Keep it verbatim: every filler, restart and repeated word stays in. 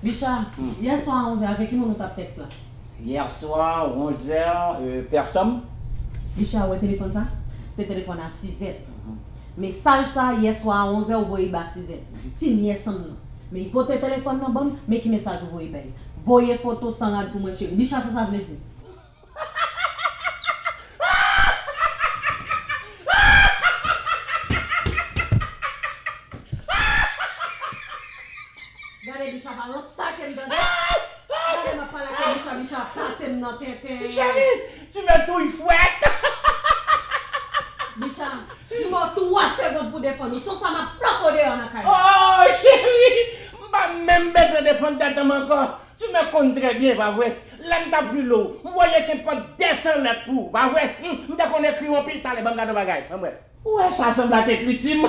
Bicha, yè swa a onzè, avèk ki moun ou t ap tèks la? Yè swa, onzè, pèsonn. Bicha, ou wè telefòn sa? Se telefòn a Sizèt. Mesaj sa, yè swa a onzè, ou voye ba Sizèt. Ti nyès an m nan. Men li pote telefòn nan ban m, men ki mesaj ou voye bay. Voye foto san rad pou mwen, cheri. Bicha, sa sa vle di? Gade Bicha pa nan sa ke m tande. Gade m ap pale ak Bicha, Bicha pase m nan tenten. Cheri, tu me touilles fwèt. Bicha, m ba w twa segonn pou defann ou. San sa m ap flanke w deyò nan kay la. Oh, cheri, m pa menm bezwen defann tèt an m ankò. Tu me konn trè byen, pa vre? Lè m t ap file w, m voye kenpòt de san lèt pou ou, pa vre? Hum, m te konn ekri w anpil. Talè, ban m gade yon bagay. Ban m wè. Ou wè sa sanble ak ekriti m?